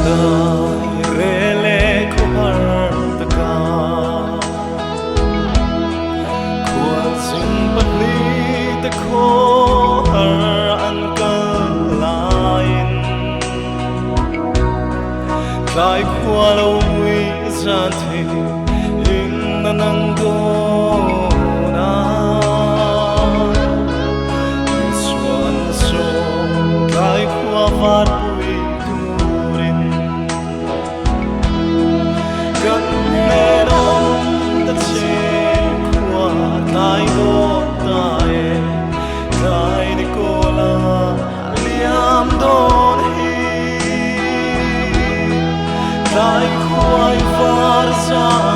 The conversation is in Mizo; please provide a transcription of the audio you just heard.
Dai rele khawhar taka Khualzin pahnihte khawhar an kal laiin Tlai khua lo mui zan thei in na nang dawn a Isuan sawm tlai khua varpui turin Kan hnen awm ta che khua tlai dawn ta e Tlai ni kawla liam dawn hi Tlai khuai var zan.